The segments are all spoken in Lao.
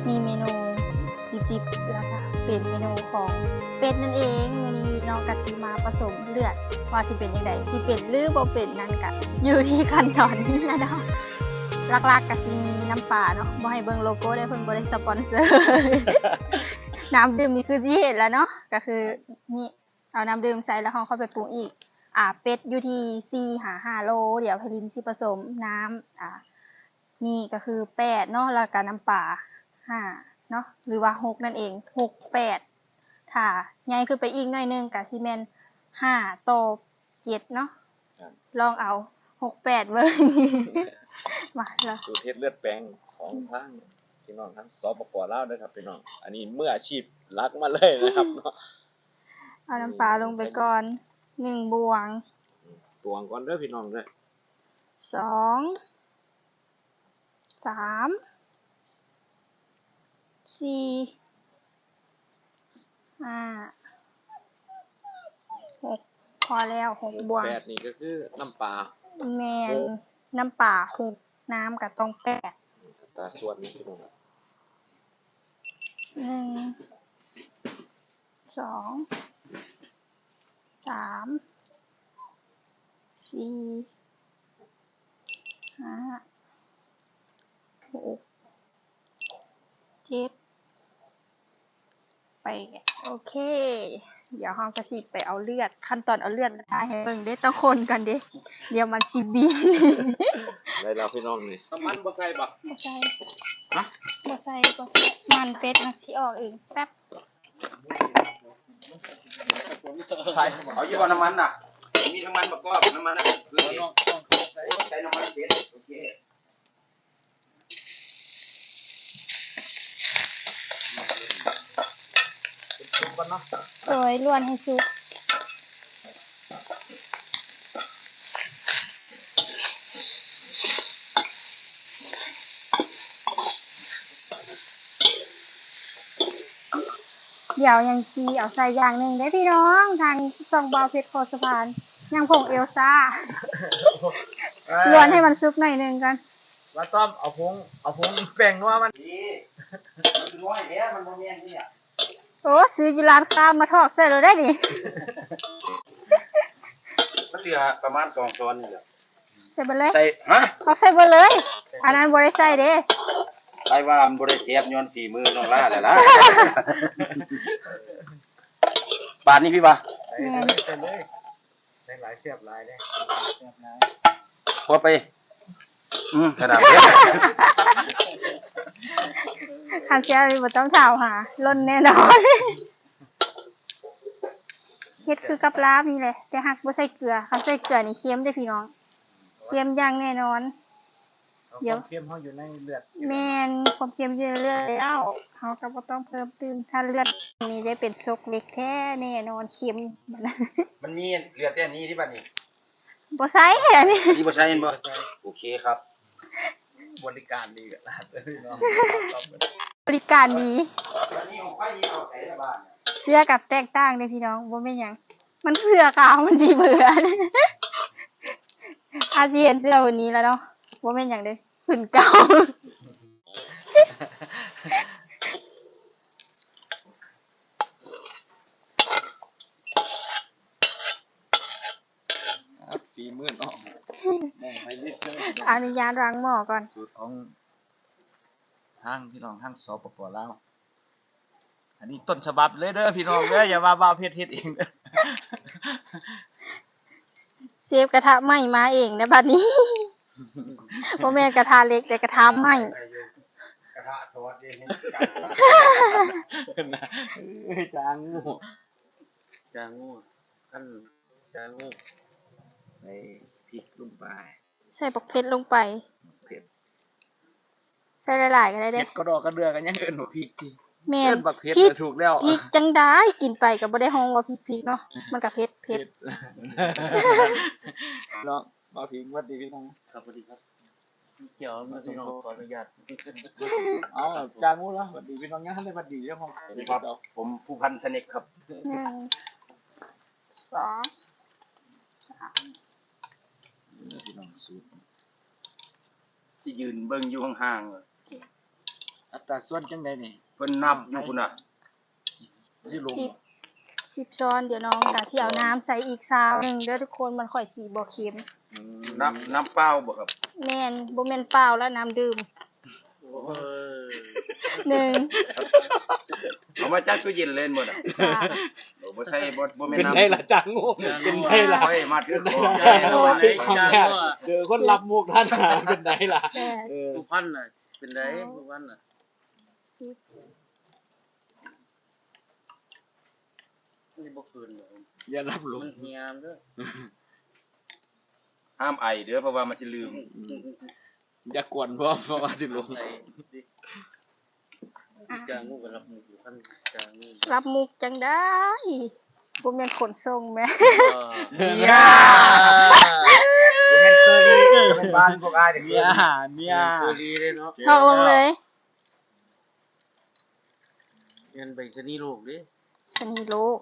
ມີເມນູດິບໆ ແລ້ວກະເປັນເມນູຂອງເປັດນັ້ນເອງ. ມື້ນີ້ນ້ອງກະຊິມາປະສົມເລືອດ ວ່າຊິເປັນຈັ່ງໃດ ຊິເປັນຫຼືບໍ່ເປັນນັ້ນກະຢູ່ທີ່ຂັ້ນຕອນນີ້ລະເນາະ. ຫຼັກໆກະຊິມີນ້ຳປາເນາະ ບໍ່ໃຫ້ເບິ່ງໂລໂກ້ເດ້ ເພິ່ນບໍ່ໄດ້ສະປອນເຊີ. ນ້ຳດື່ມນີ້ຄືຊິເຫັນລະເນາະ ກະຄືນີ້ ເອົານ້ຳດື່ມໃສ່ ແລ້ວເຮົາຄ່ອຍໄປປຸງອີກ. ອ່າ ເປັດຢູ່ທີ່ສີ່ຫາຫ້າໂລ. ດຽວໄພລິນຊິປະສົມນ້ຳ ອ່າ ນີ້ກະຄືແປດເນາະ ແລ້ວກະນ້ຳປາຫ້າເນາະ ຫຼືວ່າຫົກນັ້ນເອງ ຫົກ ແປດ. ຖ້າໃຫຍ່ຂຶ້ນໄປອີກໜ້ອຍໜຶ່ງກະຊິແມ່ນຫ້າຕໍ່ເຈັດເນາະ. ລອງເອົາຫົກ ແປດເບິ່ງ. ມາລະ ສູດເຮັດເລືອດແປງຂອງທາງພີ່ນ້ອງທາງ ສປປ ລາວເດີຄັບພີ່ນ້ອງ. ອັນນີ້ມືອາຊີບຫຼັກມາເລີຍນະຄັບເນາະ. ເອົານ້ຳປາລົງໄປກ່ອນ ໜຶ່ງບ່ວງ ຕວງກ່ອນເດີພີ່ນ້ອງເດີ. ສອງ ສາມ ສີ່ ຫ້າ ຫົກ ພໍແລ້ວ ຫົກບ່ວງ. ແປດນີ້ກະຄືນ້ຳປາ ແມ່ນ ນ້ຳປາຫົກ ນ້ຳກະຕ້ອງແປດ. ອັດຕາສ່ວນນີ້ພີ່ນ້ອງ ໜຶ່ງ ສອງ ສາມ ສີ່ ຫ້າ ຫົກ ເຈັດ ແປດ. ໂອເຄ ດຽວເຮົາກະຊິໄປເອົາເລືອດ ຂັ້ນຕອນເອົາເລືອດມາຖ່າຍໃຫ້ເບິ່ງເດ້ ຕ້ອງຄົນກ່ອນເດ້ ດຽວມັນຊິບິນ. ໄດ້ແລ້ວພີ່ນ້ອງນີ້ ນ້ຳມັນບໍ່ໃສ່ບໍ່? ບໍ່ໃສ່ ຮະ? ບໍ່ໃສ່ ບໍ່ໃສ່ ມັນເປັດມັນຊິອອກເອງ ແປັບ. ໃສ່ ເອົາຢູ່ບໍ່ນ້ຳມັນນະ? ມີທັງມັນປະກອບ ນ້ຳມັນນະ ຄືໃສ່ນ້ຳມັນເປັດ. ໂອເຄ ໂດຍ ລວນໃຫ້ສຸກ. ດຽວຍັງຊິເອົາໃສ່ຢ່າງໜຶ່ງເດ້ພີ່ນ້ອງ ທາງຊ່ອງບ່າວເພັດ ຂໍສະພານ ຍັງຜົງເອວຊາ ລວນໃຫ້ມັນສຸກໜ້ອຍໜຶ່ງກ່ອນ. ວ່າຕ້ອມ ເອົາຜົງ ເອົາຜົງແປ້ງນົວມານີ້ ມັນຄືນ້ອຍແທ້ ມັນບໍ່ແມ່ນນີ້. ໂອ້ ຊື້ຢູ່ຮ້ານຄ້າມາຖອກໃສ່ໂລດໄດ໋ນີ້. ມັນເຫຼືອປະມານສອງຊ້ອນນີ້ແຫຼະ. ໃສ່ເບິດເລີຍ ໃສ່ ຮະ? ຖອກໃສ່ເບິດເລີຍ ອັນນັ້ນບໍ່ໄດ້ໃສ່ເດ້. ອ້າຍວ່າມັນບໍ່ໄດ້ແຊບຍ້ອນຝີມືນ້ອງຫຼ້າແຫຼະລະ. ບາດນີ້ພີ່ວ່າ ໃສ່ເລີຍ ໃສ່ເລີຍ. ໃສ່ຫຼາຍແຊບຫຼາຍເດ້ ແຊບຫຼາຍ ພໍໄປ ອືມ ຂະໜາດ ຄັນແຊບນີ້ບໍ່ຕ້ອງຖາມຫາ ລົ້ນແນ່ນອນ. ເຮັດຄືກັບລາບນີ້ແຫຼະ ແຕ່ຫາກບໍ່ໃສ່ເກືອ ຄັນໃສ່ເກືອນີ້ເຄັມເດ້ພີ່ນ້ອງ ເຄັມຢ່າງແນ່ນອນ. ເອົາ ດຽວ ຄວາມເຄັມເຮົາຢູ່ໃນເລືອດ ແມ່ນ ຄວາມເຄັມຢູ່ໃນເລືອດແລ້ວ ເຮົາກະບໍ່ຕ້ອງເພີ່ມຕື່ມ. ຖ້າເລືອດນີ້ໄດ້ເປັນສົກເຫຼັກແທ້ແນ່ນອນ ເຄັມ. ມັນມີເລືອດແຕ່ນີ້ຕິບາດນີ້ ບໍ່ໃສ່ອັນນີ້ ອັນນີ້ບໍ່ໃສ່ແມ່ນບໍ່? ບໍ່ໃສ່ ໂອເຄຄັບ. ບໍລິການດີຂະໜາດເລີຍເນາະ ບໍລິການດີ. ເສື້ອກະແຕກຕ່າງເດ້ພີ່ນ້ອງ ບໍ່ແມ່ນຫຍັງ ມັນເຜືອກາວ ມັນຊິເຜືອ ອາຊິເຫັນເສື້ອຄົນນີ້ລະເນາະ ບໍ່ແມ່ນຫຍັງເດ້ ຂຶ້ນເກົ່າ. ຝີມືນ້ອງ ອະນຸຍາດວາງໝໍ້ກ່ອນ ສູດຂອງທາງພີ່ນ້ອງທາງ ສປປ ລາວ. ອັນນີ້ຕົ້ນສະບັບເລີຍເດີພີ່ນ້ອງເດີ ຢ່າວ່າບ່າວເພັດເຮັດເອງເດີ. ເຊຟກະທະໃໝ່ມາເອງໃນບາດນີ້ ບໍ່ແມ່ນກະທະເຫຼັກ ແຕ່ກະທະໃໝ່ ກະທະຊອດເດ້ ເຮັດການ ເອີຍ ຈາງູ ຈາງູ ອັນ ຈາງູ ໃສ່ພິກລົງໄປ ໃສ່ບັກເຜັດລົງໄປ ເຜັດ ໃສ່ຫຼາຍໆກະໄດ້ເດ້ ເຜັດກະດອກກະເດືອກະຍັງເອີ້ນວ່າພິກຕິ ແມ່ນ ເອີ້ນບັກເຜັດ ພິກ ກະຖືກແລ້ວ ພິກຈັ່ງໃດ ກິນໄປກະບໍ່ໄດ້ຮ້ອງວ່າພິກໆເນາະ ມັນກະເຜັດ ເຜັດ ເນາະ. ບ່າວພິງ ຫວັດດີພີ່ນ້ອງ ຄັບ ຫວັດດີຄັບ. ກ່ຽວມາສົ່ງ ຂໍອະນຸຍາດ ເອົ້າ ຈາງູລະ ຫວັດດີພີ່ນ້ອງ ຍັງບໍ່ທັນໄດ້ຫວັດດີເຈົ້າຂອງ ສະຫວັດດີຄັບ ຜົມພູພັນ ສະເນັກຄັບ. ໜຶ່ງ ສອງ ສາມ ພີ່ນ້ອງ ສູດ ຊິຢືນເບິ່ງຢູ່ຫ່າງໆ ເອີ ອັດຕາສ່ວນຈັ່ງໃດນີ້? ເພິ່ນນັບຢູ່ພຸ້ນນະ ສິລົງ ສິບ ສິບຊ້ອນ. ດຽວນ້ອງກະຊິເອົານ້ຳໃສ່ອີກຊາວໜຶ່ງເດີທຸກຄົນ ມັນຄ່ອຍຊິບໍ່ເຄັມ. ອືມ ນ້ຳ ນ້ຳເປົ່າບໍ່ຄັບ? ແມ່ນ ບໍ່ແມ່ນເປົ່າລະ ນ້ຳດື່ມ. ໂອ້ຍ ໜຶ່ງ ເອົາມາຈາກຕູ້ເຢັນເລີຍແມ່ນບໍ່ນະ? ໂອ້ ບໍ່ໃຊ່ ບໍ່ ບໍ່ແມ່ນ ເປັນໄດລະ ຈາງໂງ່ ເປັນໄດລະ? ຂ້ອຍມາຖືກຂອງ ເປັນໄດລະ? ເຈີຄົນຮັບມຸກທ່ານ ເປັນໄດລະ? ແມ່ນ ເອີ ຜູ້ພັນນະ ເປັນໄດ ເອົາ ຜູ້ພັນນະ? ສິບ ມັນບໍ່ຄືນເດີ ຢ່າລັບຫຼວງ ມັນເຫຍເດີ. ຫ້າມໄອເດີ ເພາະວ່າມັນຊິລືມ. ອືມ ຢ່າກວນພ້ອມ ເພາະວ່າຊິຫຼົງ. ໄອ ຈາງໂງ່ກໍລັບມຸກຢູ່ ຄັນຈາງໂງ່ ລັບມຸກຈັ່ງໃດ? ບໍ່ແມ່ນຂົນສົ່ງແມ? ເອີ ເນຍ ບໍ່ແມ່ນເຄີລີເດີ ແມ່ນບ້ານພວກອ້າຍເດີ ເນຍ ເນຍ ເຄີລີເດ້ເນາະ. ເທາະລົງເລີຍ. ແມ່ນໃບຊະນີໂລກເດ້ ຊະນີໂລກ.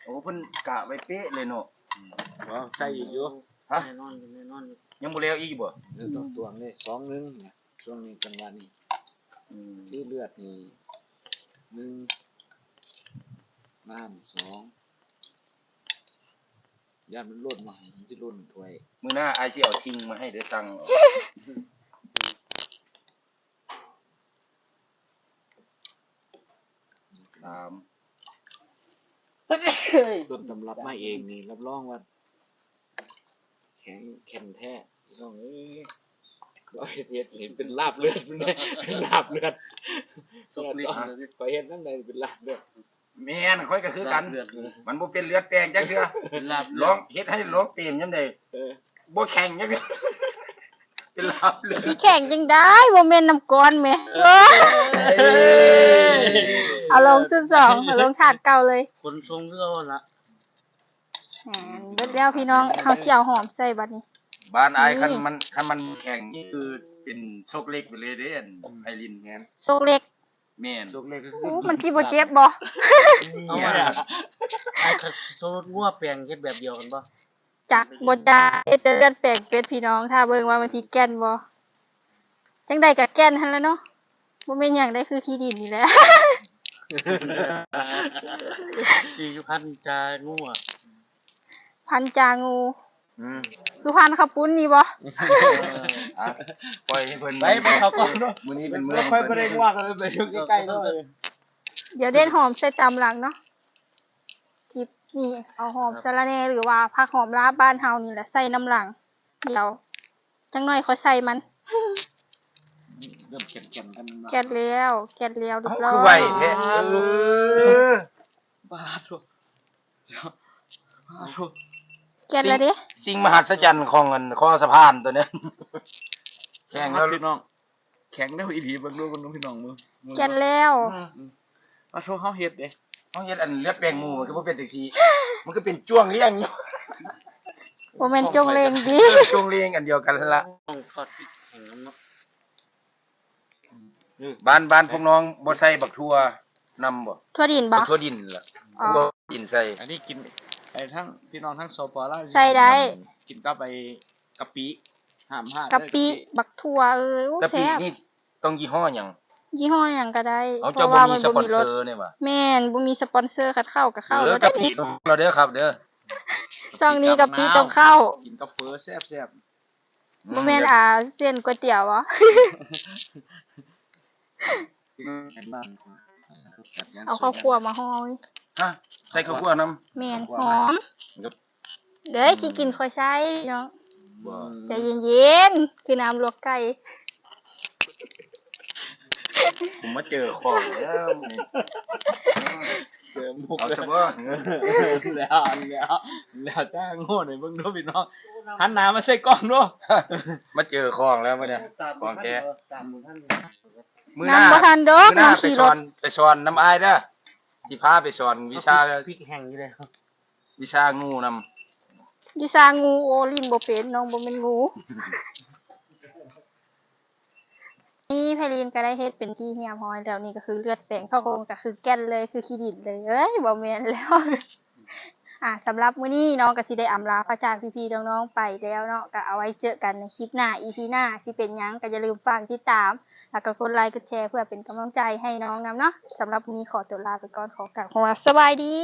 ໂອ້ ເພິ່ນກະໄວ້ເປະເລີຍເນາະ. ອືມ ເວົ້າໃສ່ອີກຢູ່ ຮະ ແນ່ນອນ ແນ່ນອນ. ຍັງບໍ່ແລ້ວອີກຢູ່ບໍ່? ເອີ ຕ້ອງຕວງເດ້ ສອງໜຶ່ງນະ ຊ່ວງນີ້ ຈັງຫວະນີ້. ອືມ ຄືເລືອດນີ້ ໜຶ່ງ ນ້ຳ ສອງ ຢ້ານມັນຫຼົ່ນມາ ມັນຊິຫຼົ່ນຖ້ວຍ. ມື້ໜ້າອ້າຍຊິເອົາຊິງມາໃຫ້ເດີ ສັ່ງເອົາ. ສາມ ຕົ້ນຕຳລັບມາເອງນີ້ ຮັບຮອງວ່າແຂງແກ່ນແທ້ ພີ່ນ້ອງເອີຍ. ເຮົາເຮັດ ເຮັດໃຫ້ເປັນລາບເລືອດ ເປັນລາບເລືອດ ສຸກລິດ ຂ້ອຍເຮັດນຳໃດເປັນລາບເລືອດ. ແມ່ນ ຂ້ອຍກໍຄືກັນ ມັນບໍ່ເປັນເລືອດແປງຈັກເທື່ອ. ເປັນລາບເລືອດ ລອງເຮັດໃຫ້ລອງເປັນຍາມໃດ ເອີ ບໍ່ແຂງຈັກເທື່ອ ເປັນລາບເລືອດ. ຊິແຂງຈັ່ງໃດ ບໍ່ແມ່ນນ້ຳກ້ອນແມ? ເອີ ເອົາລົງຊຸດສອງ ເອົາລົງຖາດເກົ່າເລີຍ ຂົນສົ່ງຄືເກົ່າຫັ້ນລະ. ແມ່ນ ເບິດແລ້ວພີ່ນ້ອງ ເຮົາຊິເອົາຫອມໃສ່ບັດນີ້. ບ້ານອ້າຍ ນີ້ ຄັນມັນ ຄັນມັນແຂງນີ້ຄືເປັນໂຊກເລັກໄປເລີຍເດ້ ໄພລິນ. ແມ່ນ ໂຊກເລັກ ແມ່ນ ໂຊກເລັກ. ໂອ້ ມັນຊິບໍ່ເຈັບບໍ່? ເອົາວ່າ ອ້າຍ ຄັນສົມມຸດງົວແປງເຮັດແບບດຽວກັນບໍ່? ຈັກ ບໍ່ຈັກ ເຮັດແຕ່ເລືອດແປງເປັດພີ່ນ້ອງ ຖ້າເບິ່ງວ່າມັນຊິແກ່ນບໍ່. ຈັ່ງໃດກໍແກ່ນຫັ້ນລະເນາະ ບໍ່ແມ່ນຫຍັງໃດ ຄືຂີ້ດິນນີ້ແຫຼະ. ທີ່ຢູ່ພັນຈາງູອະ ພັນຈາງູ ອືມ ຄືພັນເຂົ້າປຸ້ນນີ້ບໍ່? ອ່ະ ປ່ອຍໃຫ້ເພິ່ນ ໄປ ໄປເຂົ້າກ່ອນເນາະ ມື້ນີ້ເປັນມື້ ຄ່ອຍບໍ່ໄດ້ວ່າກັນ ໄປຢູ່ໃກ້ໆເນາະ. ດຽວເດັດຫອມໃສ່ຕາມຫຼັງເນາະ. ຈິບນີ້ ເອົາຫອມສະລະແໜ່ ຫຼືວ່າຜັກຫອມລາບບ້ານເຮົານີ້ແຫຼະ ໃສ່ນຳຫຼັງ. ດຽວຈັກໜ້ອຍຄ່ອຍໃສ່ມັນ. ເລີ່ມແກ່ນໆກັນແລ້ວ ແກ່ນແລ້ວ ແກ່ນແລ້ວ ຮຽບຮ້ອຍ. ເອົ້າ ຄືໄວແທ້. ເອີ ປາໂທ ປາໂທ ແກ່ນແລ້ວເດ້. ສິ່ງ ສິ່ງມະຫັດສະຈັນຂອງອັນຄໍສະພານຕົວນີ້ ແຂງແລ້ວ ພີ່ນ້ອງ. ແຂງແລ້ວອີ່ຫຼີ ເບິ່ງດູ ເບິ່ງດູພີ່ນ້ອງເບິ່ງ ແກ່ນແລ້ວ. ອືມ ອືມ ປາໂທ ເຮົາເຮັດເດ້ ເຮົາເຮັດອັນເລືອດແປງໝູ ມັນຄືບໍ່ເປັນຈັ່ງຊີ້ ມັນຄືເປັນຈ້ວງລ້ຽງຢູ່. ບໍ່ແມ່ນຈົ່ງເລງຕິ ເອີ ຈົ່ງເລງອັນດຽວກັນຫັ້ນລະ. ຕ້ອງທອດພລິກແຫ້ງນຳເນາະ. ບ້ານ ບ້ານພວກນ້ອງບໍ່ໃສ່ບັກຖົ່ວນຳບໍ່? ຖົ່ວດິນບໍ່? ຖົ່ວດິນລະ ອໍ ຖົ່ວດິນໃສ່. ອັນນີ້ກິນ ໄອ້ທາງ ພີ່ນ້ອງທາງ ສປ ລາວ ໃສ່ໄດ້ ກິນກັບໄອ້ ກະປິ ຫ້າມພາດເດີ ກະປິ ກະປິ ບັກຖົ່ວ ເອີຍ ໂອ້ ກະປິ ແຊບ. ນີ້ຕ້ອງຍີ່ຫໍ້ຫຍັງ? ຍີ່ຫໍ້ຫຍັງກໍໄດ້ ເອົາ ເພາະວ່າມັນບໍ່ມີລົດ ເຈົ້າບໍ່ມີສະປອນເຊີນີ້ຫວາ? ແມ່ນ ບໍ່ມີສະປອນເຊີ ຄັດເຂົ້າກໍເຂົ້າ ເອີ ແລ້ວກະປິຕ້ອງເຂົ້າເດີຄັບເດີ ຊ່ອງນີ້ກະປິຕ້ອງເຂົ້າ. ກິນກັບເຝີແຊບໆ. ອືມ ບໍ່ແມ່ນ ອ່າ ເສັ້ນກ໋ວຍຕຽວບໍ? ເອົາເຂົ້າຂົ້ວມາຫໍ່. ຮະ ໃສ່ເຂົ້າຂົ້ວນຳ? ແມ່ນ ຫອມ. ເດີ ຊິກິນຄ່ອຍໃສ່ເນາະ. ບໍ່ ໃຈເຢັນໆ ຄືນ້ຳລວກໄກ່. ມາເຈີຂອງແລ້ວນີ້ ເຈີມຸກ ເອົາຊະບໍ່? ແລ້ວ ແລ້ວ ແລ້ວ ຈ້າງໂງ່ໃຫ້ເບິ່ງດູພີ່ນ້ອງ ຫັນໜ້າມາໃສ່ກ້ອງດູ. ມາເຈີຂອງແລ້ວມື້ນີ້ ຂອງແທ້. ມື້ໜ້າ ຍັງບໍ່ທັນດອກ ມື້ໜ້າໄປສອນ ໄປສອນນຳອ້າຍເດີ ຊິພາໄປສອນວິຊາ ພິກແຫ້ງຢູ່ເດ້. ວິຊາງູນຳ. ວິຊາງູ ໂອ້ ຫຼິ້ນບໍ່ເປັນ ນ້ອງບໍ່ແມ່ນງູ. ນີ້ໄພລິນກໍໄດ້ເຮັດເປັນທີ່ຮຽບຮ້ອຍແລ້ວ ນີ້ກໍຄືເລືອດແປງ ເພາະຄົນກໍຄືແກ່ນເລີຍ ຄືຂີ້ດິນເລີຍ. ເອີຍ ບໍ່ແມ່ນແລ້ວ ເ ອ່າ ສຳລັບມື້ນີ້ເນາະ ກໍຊິໄດ້ອຳລາພາຈາກພີ່ໆນ້ອງໆໄປແລ້ວເນາະ ກໍເອົາໄວ້ເຈີກັນໃນຄລິບໜ້າ ອີພີໜ້າ ຊິເປັນຫຍັງ ກໍຢ່າລືມຝາກຕິດຕາມ ແລ້ວກໍກົດໄລກົດແຊ ເພື່ອເປັນກຳລັງໃຈໃຫ້ນ້ອງນຳເນາະ. ສຳລັບມື້ນີ້ຂໍຕົວລາໄປກ່ອນ ຂໍກ່າວຄຳວ່າສະບາຍດີ.